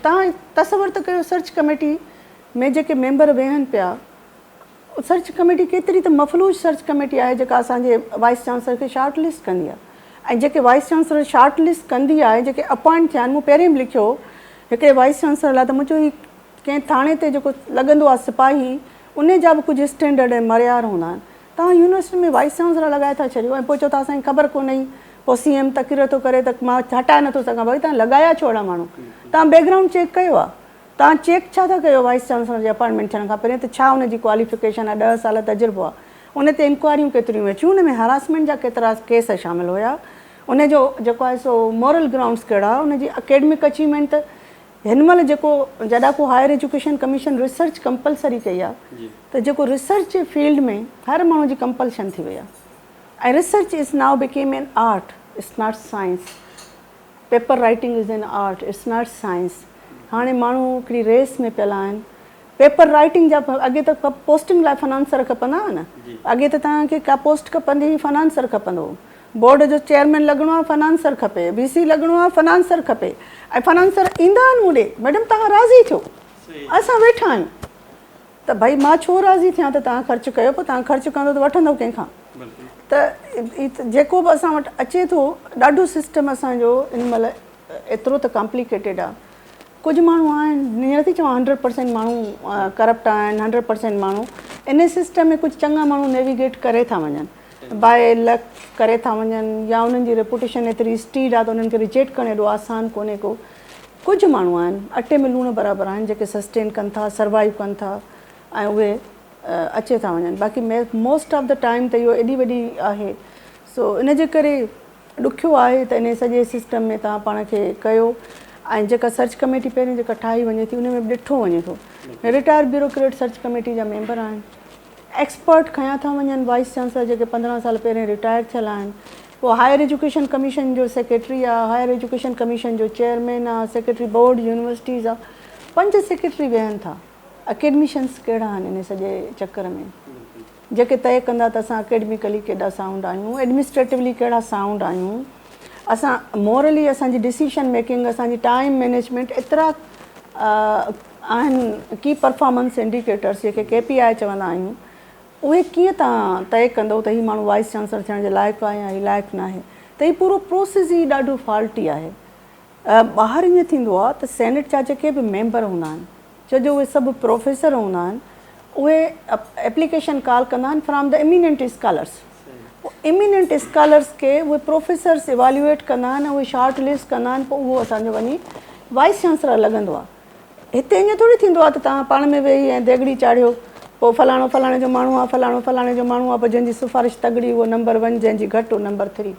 توهان تصور ته ڪيو سرچ ڪميٽي ۾ جيڪي ميمبر ويهن پيا سرچ ڪميٽي ڪيتري ته مفلوج سرچ ڪميٽي آهي جيڪا اسان جي وائيس چانسلر کي شارٽ لسٽ ڪندي آهي ۽ جيڪي وائيس چانسلر شارٽ لسٽ ڪندي آهي جيڪي اپوائنٽ ٿيا آهن مون پهرين به لکيو هو هڪڙي وائيس چانسلر لاء ته مون چيو هي ڪنهن ٿاڻي تي جيڪو لڳندو آهي سپاهي ان جا به ڪجهه اسٽينڊرڊ ۽ معيار هوندا آهن توهان يونيورسٽي ۾ وائيس چانسلر لڳائي ٿا ڇڏيو ۽ پوء چئو ٿا اسان کي خبر ڪونه هئي پوء سي ايم تقرير ٿو ڪري ته مان هٽائي نٿو سگهان ڀائي توهان لڳايا ڇو اهڙا ماڻهو توهان بيڪ گرائونڊ چيڪ ڪيو آهي توهان چيڪ ڇا ٿا ڪيو وائيس چانسلر جي اپائنٽمينٽ ٿيڻ کان پهرين ته ڇا ان جي ڪواليفڪيشن آهي ڏهه سال تجربو آهي ان تي انڪوائريون ڪيتريون اچيون ان ۾ هراسمينٽ جا ڪيترا ڪيس شامل هيا ان جو جيڪو آهي سو مورل گرائونڊس ڪهڙا ان جي اڪيڊمڪ اچيومينٽ ته هن مهل جيڪو جڏا ڪو higher education commission research compulsory ڪئي آ ته جيڪو ريسرچ جي فيلڊ ۾ هر ماڻهو جي ڪمپلشن ٿي وئي آ ۽ research is now became an art it's not science paper writing is an art it's not science هاڻي ماڻهو هڪڙي ريس ۾ پيل آهن پيپر رائيٽنگ جا اڳي ته پوسٽنگ لاء فنانسر کپندا هئا نه اڳي ته توهان کي ڪا پوسٽ کپندي هئي فنانسر کپندو هو بورڊ جو چيئرمين لڳڻو آهي فنانسر کپي وي سي لڳڻو آهي فنانسر کپي ۽ فنانسر ايندا آهن مون ڏي ميڊم توهان راضي ٿيو اسان ويٺا آهيون ته ڀئي مان ڇو راضي ٿيان ته توهان خرچ ڪيو پوء توهان خرچ ڪندو ته وٺندو ڪنهن کان ته جيڪو به اسان وٽ اچي ٿو ڏاڍو سسٽم اسان جو ان مهل ايترو ته ڪامپليڪيٽيڊ آهي ڪجهه ماڻهو آهن ائين نٿي چوان هنڊريڊ پرسينٽ ماڻهو ڪرپٽ آهن هنڊريڊ پرسينٽ ماڻهو ان سسٽم ۾ ڪجهه چڱا ماڻهو نيويگيٽ ڪري ٿا وڃن باء لڪ ڪري ٿا وڃن يا انهن جي ريپوٽيشن ايتري اسٽيڊ آهي ته انهن کي ريجيڪٽ ڪرڻ ايڏو آسان ڪونهي ڪو ڪجهه ماڻهو آهن اٽي ۾ لوڻ برابر آهن جيڪي سسٽين ڪن ٿا سروائيو ڪن ٿا ۽ اهي اچي ٿا وڃن باقي موسٽ آف the time ته اهو ايڏي وڏي آهي سو ان جي ڪري ڏکيو آهي ته انهي سڄي سسٽم ۾ توهان پاڻ کي ڪيو ۽ جيڪا سرچ ڪميٽي پهرين جيڪا ٺاهي وڃي ٿي ان ۾ به ڏٺو وڃي ٿو رٽائر بيوروڪريٽ سرچ ڪميٽي جا ميمبر آهن ايڪسپرٽ کنيا ٿا وڃن وائيس چانسلر جيڪي 15 سال پهرين رٽائر ٿيل آهن پوء هائر ايجوڪيشن ڪميشن جو سيڪريٽري آهي هائر ايجوڪيشن ڪميشن جو چيئرمين آهي سيڪريٽري بورڊ يونيورسٽيز آهي پنج سيڪريٽري ويهن ٿا اڪيڊميشنس ڪهڙا آهن انهي سڄي چڪر ۾ جيڪي طئي ڪندا ته اسان اڪيڊميڪلي ڪيڏا سائونڊ آهيون، ايڊمنسٽريٽولي ڪهڙا سائونڊ آهيون، اسان مورلي اسان جي ڊسيشن ميڪنگ، اسان جي ٽائيم مينيجمينٽ ايترا آهن ڪي پرفارمنس انڊيڪيٽرس جيڪي ڪي پي آء چوندا آهيون اهي ڪيئن توهان طئي ڪندو ته هي ماڻهو وائيس چانسلر ٿيڻ جي لائق آهي يا هي لائق ناهي ته هي پورو پروسيس ئي ڏاڍو فالٽي آهي. ٻاهر ائين ٿيندو آهي ته سينيٽ جا جيڪي به ميمبر هوندا آهن ڇو جو اهي سڀ پروفيسر هوندا آهن اهي ايپليڪيشن ڪال ڪندا آهن فرام the eminent scholars پوء ايميننٽ اسڪالرس کي اهي پروفيسرس ايواليوئيٽ ڪندا آهن اهي شارٽ لسٽ ڪندا آهن پوء اهو اسان جو وڃي وائيس چانسلر لڳندو آهي هتي ائين ٿوري ٿيندو آهي ته توهان پاڻ ۾ ويهي ۽ ديڳڙي چاڙهيو پوء فلاڻو فلاڻي جو ماڻهو آهي فلاڻو فلاڻي جو ماڻهو آهي پوء جنهن جي سفارش تڳڙي اهو نمبر ون جنهن جي گهٽ اهو نمبر ٿري.